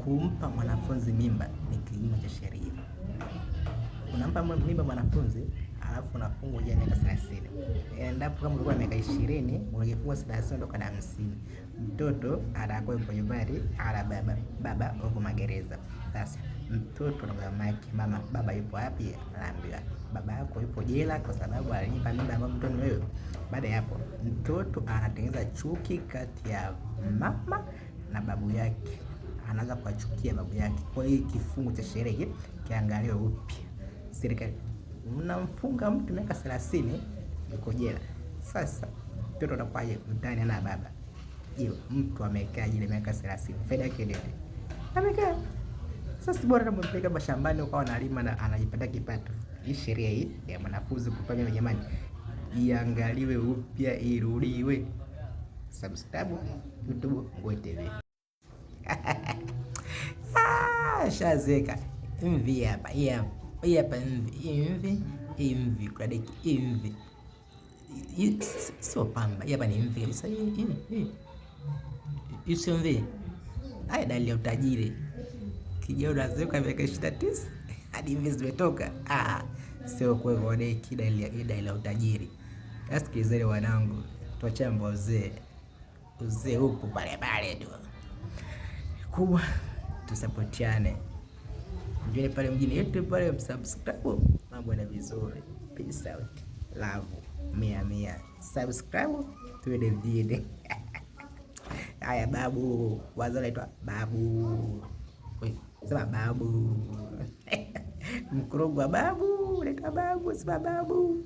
Kumpa mwanafunzi mimba ni kinyume cha sheria. Unampa mimba mwanafunzi alafu unafungwa jela miaka 30. Endapo kama ulikuwa na miaka 20 ungefungwa 30 ndio kana 50. Mtoto anakuwa yupo nyumbani, ana baba, baba yupo magereza. Sasa mtoto na mama yake, mama baba yupo wapi? Anaambiwa baba yako yupo jela kwa sababu alinipa mimba ambayo mtoto ni wewe. Baada ya hapo, mtoto anatengeneza chuki kati ya mama na babu yake, anaanza kuwachukia babu yake. Kwa hiyo kifungu cha sheria kiangaliwe upya. Serikali mnamfunga mtu miaka 30 yuko jela. Sasa mtoto atakuwaje mtaani ana baba? Je, mtu amekaa jela miaka 30, faida yake nini? Amekaa sasa, bora kama mpeleka mashambani ukawa analima na anajipata kipato. Hii sheria hii ya mwanafunzi kupanga, jamani, iangaliwe upya, irudiwe. Subscribe YouTube Ngwe TV. Ah, shazeka mvi hapa, hii hapa mvi, mvi, mvi, kuna deki mvi, sio pamba. Hii hapa ni mvi kabisa, hii hii sio mvi. Haya, dalili ya utajiri. Kijana unazeeka miaka 29 hadi mvi zimetoka. Ah, sio kwa deki, dalili ya utajiri. Sikilizeni wanangu, tuachane uzee. Uzee upo pale pale tu, kubwa tusapotiane. Njoni pale mjini yetu pale, msubscribe, mambo yana vizuri. Peace out, love mia mia, subscribe tuende mjini. Haya babu, wazo naitwa babu, sema babu mkorogo wa babu, naitwa babu, sema babu.